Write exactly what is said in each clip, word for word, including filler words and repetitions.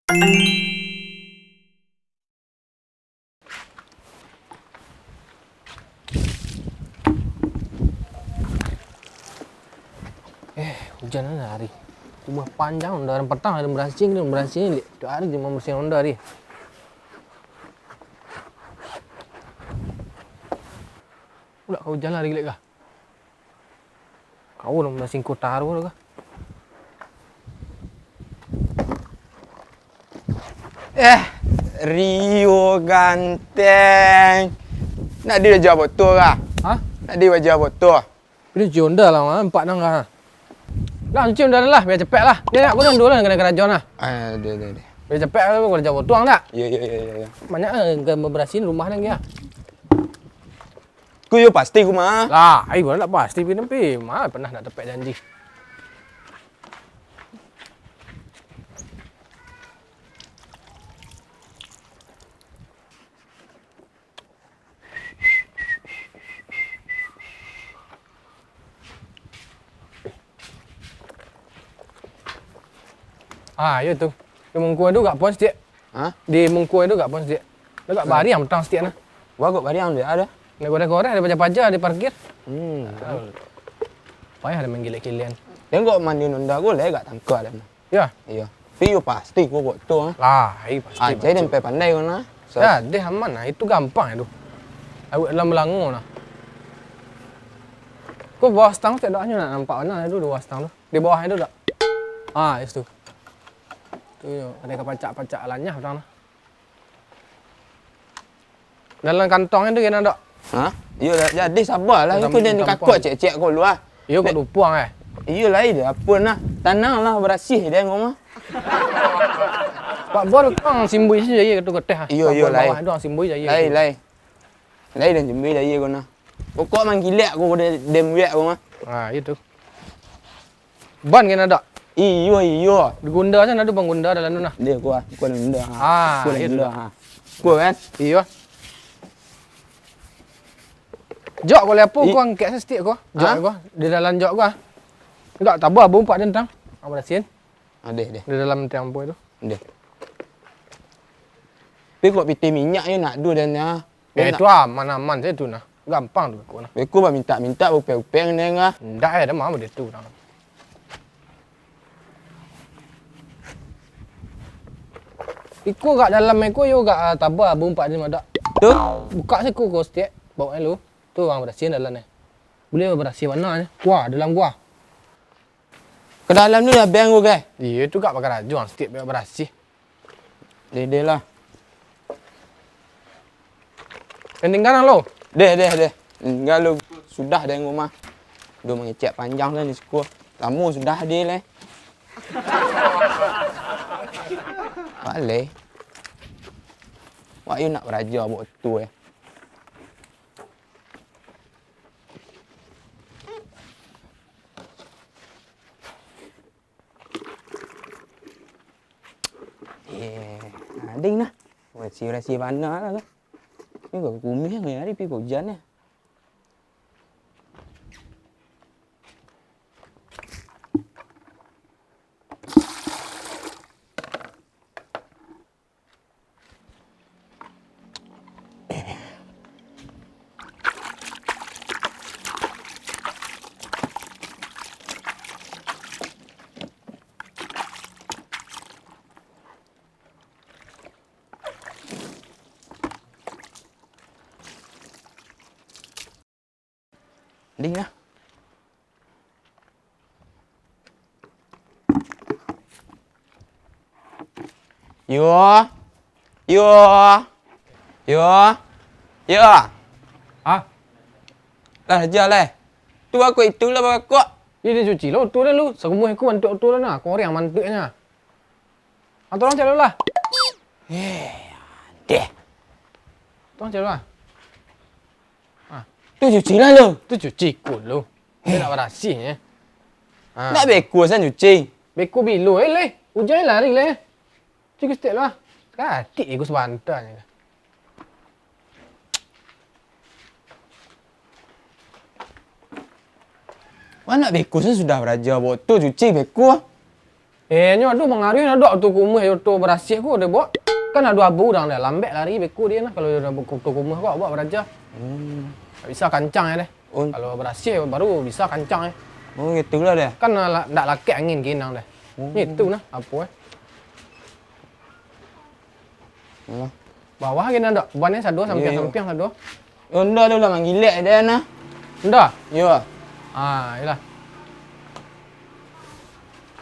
Eh, hujan lah hari. Rumah panjang, dari petang ada barasiah, ada barasiah ni. Tiap hari cuma barasiah Honda hari. Pulak ka hujan lah hari gilek kah? Kau lah basingko taruah tu kah? Eh, Rio ganteng. Nak di wajah boto kah? Hah? Nak di wajah boto. Pilih Honda lah, mah, empat nang kah? Lah, cuci Honda lah, biar capek lah. Dia nak guna dulu lah, kena karajo lah. Ah, deh, deh, deh. Biar capek lah, karajo boto ang tak? Iya, iya, iya, iya, iya. Banyak lah, gambar barasiah rumah nang dia. Ku yo pasti ku mah. Lah, ai gua nak pasti pi nempi. Mah pernah nak tepek janji. Ah, iyo tu. Di mungkuah tu gak pon sitiak. Hah? Di mungkuah tu gak pon sitiak. Dah gak bariang petang sitiak nah. Wah, gak bariang dia ada. Nak goreh-goreh, ada paja-paja, ada parkir. Hmm. Ah. Payah ada main gilek-gilekan. Tengok mandi nunda gulai gak tangka ada mah. Ya? Iya. Tapi yo pasti ko buat tu ah. Lah, ai pasti. Ah, jadi sampai pandai ko nah. So, ya, deh aman lah. Itu gampang itu. Awak dalam belango lah. Ko bawah stang tu tak ada nak nampak mana tu di bawah stang tu. Di bawah itu tak? Ah, itu. Tu yo, ada kapacak-pacak lanyah orang lah. Dalam kantong tu kena dok. Ha? Iyo lah, jadi sabarlah. Dalam kantong. Iko jan kakok cek-cek ko lu ah. Iyo, kok dupuang eh. Iyo lah, iyo apa nah. Tanang lah, barasiah deh ngomong. Pak Bor kang simbui saja ya tu keteh. Iyo, iyo lah. Bawah tu simbui saja. Lai, lai. Lai dan simbui saja ko nah. Pokok manggilek ko deh dem wek ko mah. Ha, itu. Ban kena dak? Iyo, iyo. Digunda sajo ado bang gunda dalam tu nah. Deh, kuah, kuah gunda. Ha. Ah, kuah iyo gunda. Ha. Kuah kan? Iyo. Jok ko lepo ko angkek sestik ko. Jok ko. Di dalam jok ko. Enggak tabah bumpak den tang. Ang barasin. Ah, deh, deh. Di dalam tiang pun tu. Deh. Tapi kok pitih minyak je nak duo dan nya. Eh, tu aman-aman sajo tu nah. Gampang tu beko nah. Beko bamintak-mintak, baupek-upek ngan deh ah. Ndak eh, dah mah model tu nah. Iko gak dalam iko yo gak, ah, tabah bumpak ni madak. Tu? Buka siko ko setiak, bawa lu. Tu urang barasiah dalam ni. Buliah barasiah mana ni? Kuah, dalam kuah. Ka dalam ni lah beng ko, guys. Iyo, tu gak bakarajo ang setiak bek barasiah. Deh, deh lah. Tingga lo. Deh, deh, deh. Tingga lo. Sudah deh rumah. Duh mangecek panjang lah di siko. Lamo sudah deh leh. Baleh. Wak yo nak baraja buat tu eh. Eh, ading nah. Barasiah-barasiah bana lah kan. Ni kok kumih ni hari pi hujan ni. Ding ah. Yo. Yo. Yo. Yo. Ah. Lah, aja lah. Tu aku itu lah bakok. Ini cuci lo tu dah lu. Sarumuah aku mantuk tu lah nah. Koreang mantuknya. Ah, tolong cari lah. Eh, deh. Tolong cari lah. Ah. Tu cuci lah lu. Tu cuci ku lu. Dia nak barasiah ya. Ah. Nak beko san cuci. Beko bilo eh leh. Hujan lari leh. Cuci setiak lah. Katik ego sebantar je. Wah, nak beko san sudah baraja botol cuci beko. Eh, nyo ado mangaruah ado tu kumuah yo tu barasiah ko deh, Bok. Kan ado abu urang deh, lambek lari beko dia nah kalau ado abu tu kumuah ko, Bok, baraja. Hmm. Tak bisa kancang ya deh. Un- Kalau barasiah baru bisa kancang ya. Oh, gitu lah deh. Kan la-, ndak lakek angin ginang deh. Hmm. Itu nah, apo eh. Alah. Bawah ginang dok, ban e sado sampiang-sampiang sado. Yo, ndak ado lah manggilek deh nah. Ndak? Yo. Ah, iyolah.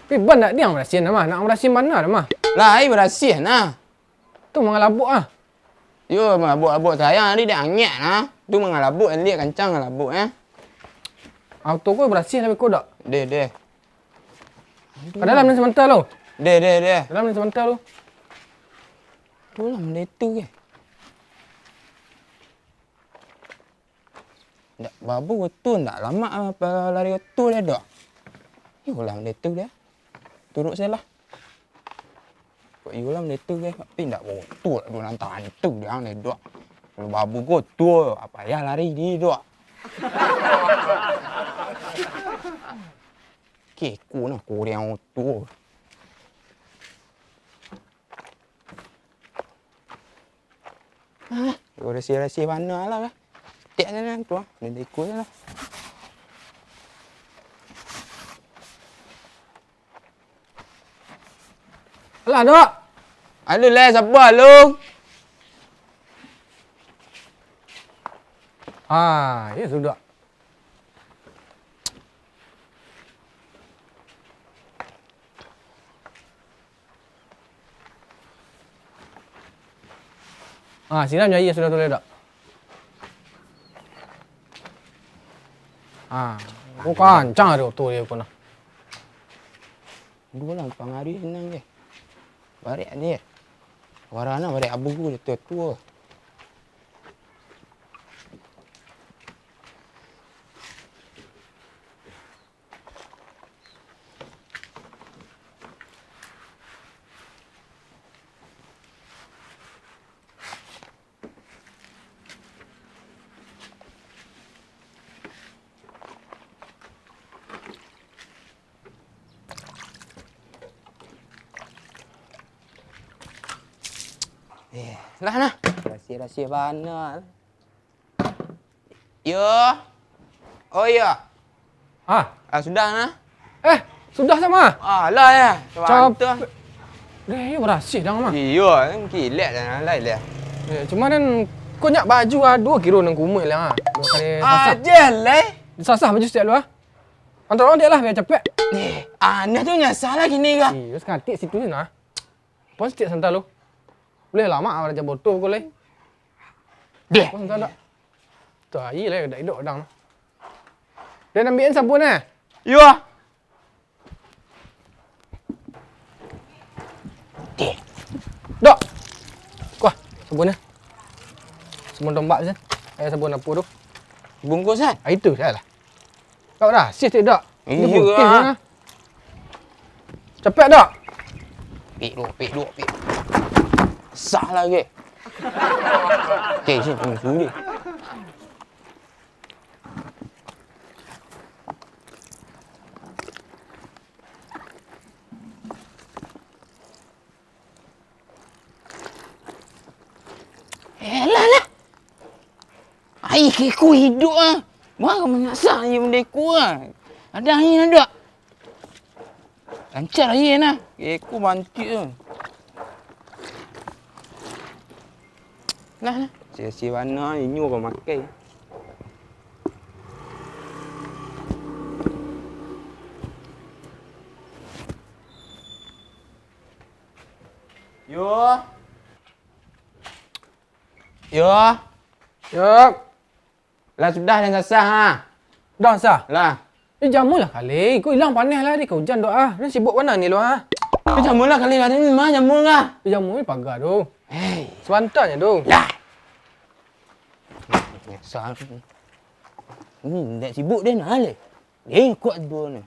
Tapi ban ndak diang barasiah nah mah, nak barasiah bana dah mah. Lah, ai barasiah nah. Tu mangalabok ah. Yo, mangalabok-labok sayang tadi dek angek nah. Tu mangalabok, liek kancang mangalabok eh. Auto ko barasiah lah beko dok? Deh, deh. Ka dalam ni samanta lu. Deh, deh, deh. Dalam ni samanta lu. Tu lah benda itu ke. Ndak babu tu, ndak lamak apa lari tu deh dok. Yo lah benda itu deh. Turuk sajo lah. Kok iyo lah benda itu deh, tapi ndak babu tu lah dua nan tantu deh dok. Kalau babu ko tu, apa payah lari di dok. Keko nah kurang oto. Ah, rasih-rasih bana lah, lah. Tek sana tu, ah. Dia ikut lah. Alah, dok. Aduh, leh, sabar, lu. Ah, ya sudah. Ah, siram jo aia sudah tu, Dok. Ah, ko kancang ado tu dia ko nah. Duo lah pangaruah inang je. Barek dia. Warana barek abu dia tu, tu. Eh, lah nah. Rasih-rasih bana. Yo. Oh, iyo. Ah. Ah, sudah nah. Eh, sudah sama? Ah, lah ya. Capek. Deh, iyo barasiah dang mah. Iyo, kilek dah, lah, lah. Eh, cuma nan ko nyak baju ah, duo kilo nan kumuah lah. Duo kali sasah. Aje lah. Disasah baju satiok lu ah. Antaro dek lah, biar capek. Eh, aneh tu nyasah lah kini kah? Iyo, sakatik situ je nah. Pon satiok santa lu. Boleh lamak baraja boto ko lai. Deh. Pon santa dak. Tu aia lai, dak idok dang. Den ambiakan sabun eh. Iyo. Deh. Dok. Kuah, sabun eh. Sabun tombak se. Ado sabun apo tu? Bungkus eh? Ah, itu salah. Kau dah, sih tu, Dok. Itu iyo putih ah. Nah. Capek, Dok. Pik dulu, pik dulu, pik. Sah lagi. Okey, sini, sini. Eh, lah, lah. Ai, keko iduik ah. Manga manyasah aia banda iko ah. Ado aia ndak? Lancar aia nah. Keko bantuak tu. Lah, lah. Sia-sia bana inyo pamakai. Yo. Yo. Yo. Lah sudah den sasah ha. Dah sah? Lah. Eh, jamu lah kali. Ko ilang paneh lah, iko ujan doh ah. Nan sibuk bana ni lu ah. Eh, jamu lah kali, lah ni mah jamu lah. Eh, jamu ni paga tu. Hei. Sabanta je tu. Lah. Sah. Ni ndak sibuk den ah leh. Eh, kuat duo ni.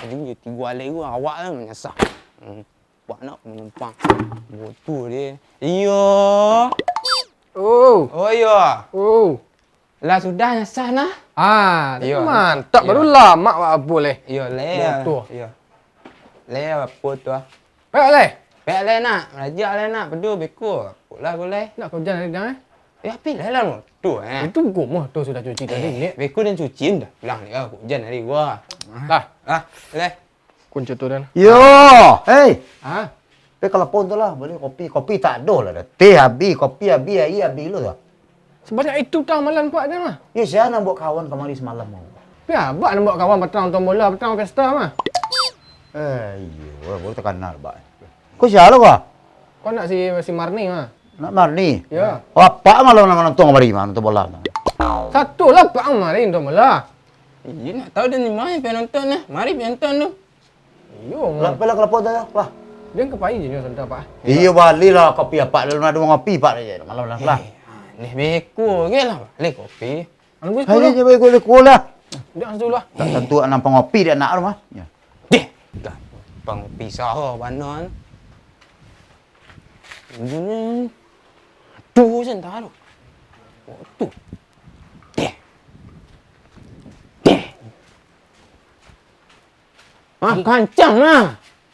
Jadi, tigo alai tu awak lah manyasah. Hmm. Buat nak manumpang. Botu dia. Iyo. Oh. Oh, iyo. Oh. Lah sudah nyasah nah. Ah, iyo, mantap. Iyo. Baru lamak wak apo leh. Iyo, leh. Motor. Iyo. Leh apo tu ah. Pek leh. Pek leh nak. Rajak leh nak. Pedu beko. Pulang boleh. Nak kau jangan leh dah eh. Ya, pilih lah motor eh. Itu gumah tu sudah cuci tadi, Eh, Nik. Beko dan cuci dah. Pulang leh. Aku hujan hari gua. Lah. Ah, leh. Kunci tu dan. Yo, hei. Ah. Pe ka lapau tu lah, bali kopi. Kopi tak ado lah dah. Teh abih, kopi abih, aia abih lo dah. Sabanyak itu tah malam kuak den mah. Yo, sia nan bawa kawan kamari samalam tu? Yo, abak nan bawa kawan patang nonton bola, patang pesta mah. Eh, iyo, baru takana abak. Ko sia lo ko? Ko anak si, si Marni mah. Anak Marni? Yo. Oh, apak malam nan manonton kamari mah, nonton bola. Satu lah apak kamari nonton bola. Iyo, nak tahu den di ma pai nonton nah. Mari pai nonton tu. Iyo, Lah, mah. Pailah ka lapau tu, lah. Den ka pai je nyo santa, Pak. Iyo, balilah kopi apak, lalu ado ngopi, Pak, malam lah, lah. Eh, aneh beko ge lah, bali kopi. Anu beko Hai, lah. Dia beko lah. Dia langsung lah. Tak tentu anak pangopi dia nak rumah. Ya. Deh, dah pangopi saho bana. Ini tu santa tu. Oh, tu. Deh. Deh. Ah, kancang lah.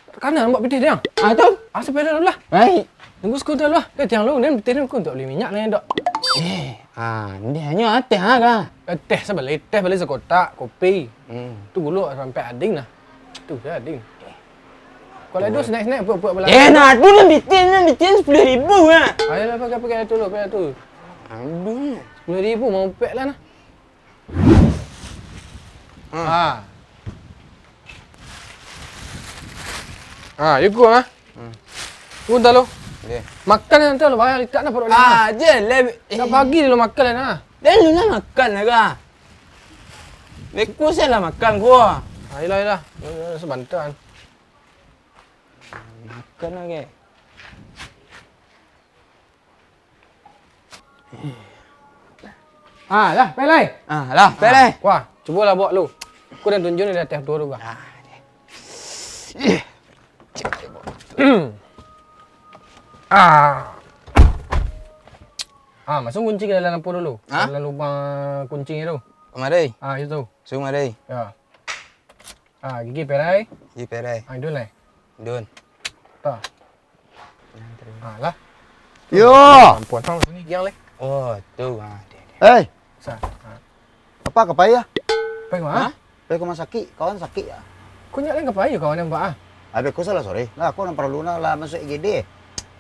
Takana nampak pitih tiang. Ah, tu? Ah, sepeda dulu lah. Baik. Tunggu sekunta dulu lah. Eh, tiang lu, ni pitih ni aku untuk beli minyak ni, Dok. Eh, ah, ni hanya teh ah, kah? Eh, teh sabali, teh bali sekotak, kopi. Hmm. Tu gulu sampai ading lah. Tu dah ading. Kalau ada snack-snack, buat-buat bala. Eh, nah, tu ni pitih, ni pitih sepuluh ribu ah. Ayolah, pakai, pakai tu dulu, pakai tu. Aduh. Sepuluh ribu mau pek lah nah. Ha. Ha. Ha, yo ko ah. Hmm. Ko dah lo. Deh. Makan nan tu lo, bayar itak nah parut Ah, nah. je lah. Tak pagi lo makan lah nah. Dah lu nak makan lah kah? Beko se lah makan ko. Ayolah, ayolah. Sabanta. Makan lah ke? Ah, lah, pai lai. Ah, lah, pai lai. Wah, cubolah bawa lu. Aku dah tunjuk ni di ateh tu, tu, bah. Ah, ni. Ah. Ah, masuk kunci ke dalam lampu dulu. Ha? Dalam lubang kunci tu. Kamari? Ah, itu. Masuk kamari. Ya. Ah, gigi perai. Gigi perai. Ah, idun lai. Idun. Tah. Ah, lah. Yo. Ampun, tang sini giang lai. Oh, tu ah. Hei. Sa. Ah. Apa ka pai ah? Pai ka ma? Hah? Pai ka rumah sakik, kawan sakik ah. Ko nyak lai ka pai kawan yang ba ah? Abih ko salah sore. Lah, ko nan paralu nah lah masuk I G D.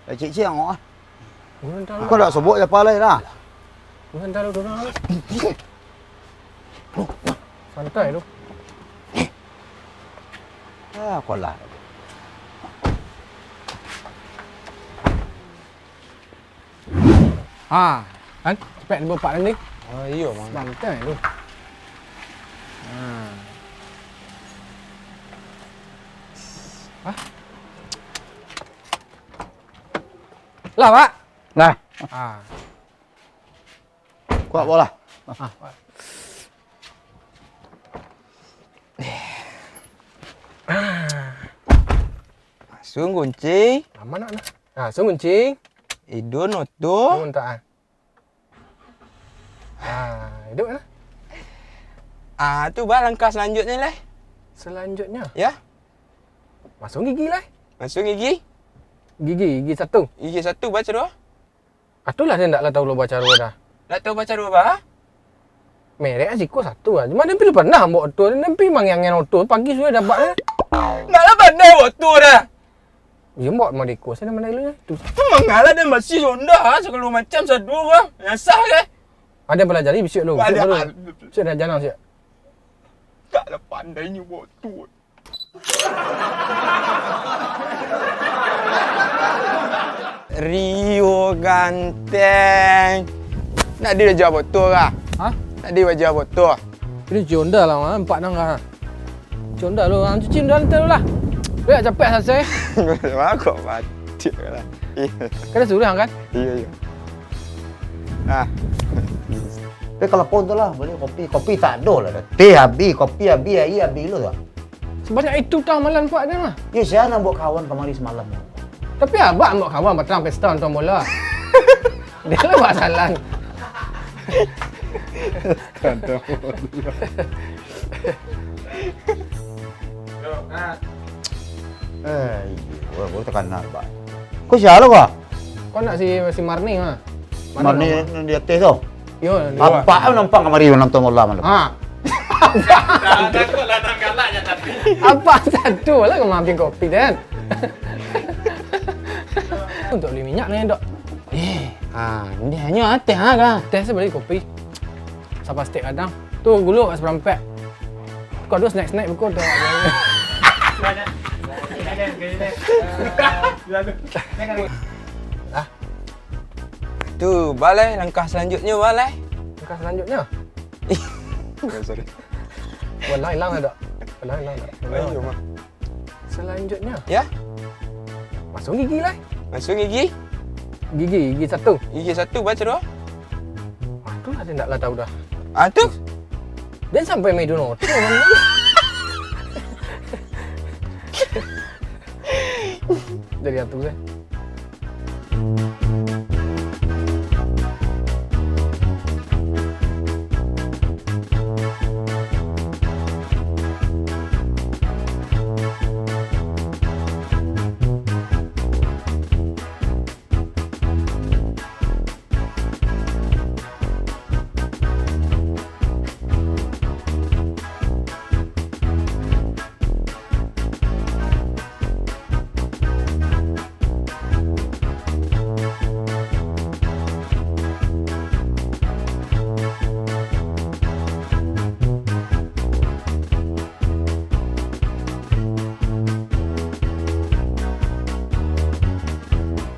Lah, cik-cik angok ah. Ko ndak sobok je apa lai lah. Ko ndak tahu dorang lah. Santai tu. Ah, ko lah. Ha, kan? Cepek dibapak tadi. Oh, iyo, Mang. Santai tu. Ha. Hah? Lah, Pak. Nah. Ha. Kuat bola. Ah, Pak. Masuk kunci. Aman nak nah. Ha, so kunci. Idun oto. Tunggu tak ah. Ha, hidup kan? Ah, tu bah langkah selanjutnya lah. Selanjutnya? Ya. Masuk gigi lah. Masuk gigi? Gigi, gigi satu. Gigi satu baca doa. Atulah dia ndak lah tahu lo baca doa dah. Ndak tahu baca doa bah? Merek siko satu lah. Cuma dia pilih pernah ambok tu. Dia pilih mangiangan oto. Pagi sudah dapat eh. Ndak lah pandai oto dah. Iyo, mbok mah di kos, ado mandai lu nyo. Tu. Tu mangalah dan masih Honda, ha, sagalo macam sado, ha. Nyasah ke? Ado pelajari bisuak lu. Ado, bisuak lu. Bisuak dah jalan siap. Tak ada pandai nyo bawa tu. Rio ganteng. Nak dia jawab betul lah. Ha? Nak dia jawab betul. Ini Honda lah, ha? Empat nang ha. Honda lu, ang cuci Honda nanti lu lah. Biar capek selesai. Mangkok batik lah. Iya. Kan dah suruh kan? Iya, iya. Nah. Tapi kalau pun tu lah, beli kopi. Kopi tak ada lah. Teh habis, kopi habis, air habis lu lah. Sebanyak itu tah malam kuat dia mah. Ya, saya nak buat kawan kemari semalam. Tapi abak buat kawan patang pesta nonton bola. Dia lah buat salah. Tantang. Eh, iyo, baru takana, Pak. Ko sia lo ko? Ko nak si, si Marni mah. Marni nan di ateh tu. Yo, di luar. Apak nampak kamari nonton bola malam. Ha. Apak satu lah ka maambiak kopi den. Untuak bali minyak nyo, Dok. Eh, ha, ini hanyo ateh ha ka. Ateh se bali kopi. Saplastik gadang. Tu gulo ka saparampek. Kok ado snack-snack beko tu. Ah. Tu, ba lai, langkah salanjutnyo ba lai. Langkah salanjutnyo? Sorry. Walah ilang dah, Dok. Walah ilang dah. Ayo, Mak. Salanjutnyo? Ya? Masuak gigi lai. Masuak gigi? Gigi, gigi satu. Gigi satu, baco doh. Ah, tu lah den ndak lah tahu dah. Ah, tu? Den sampai main dono. Jadi atu se.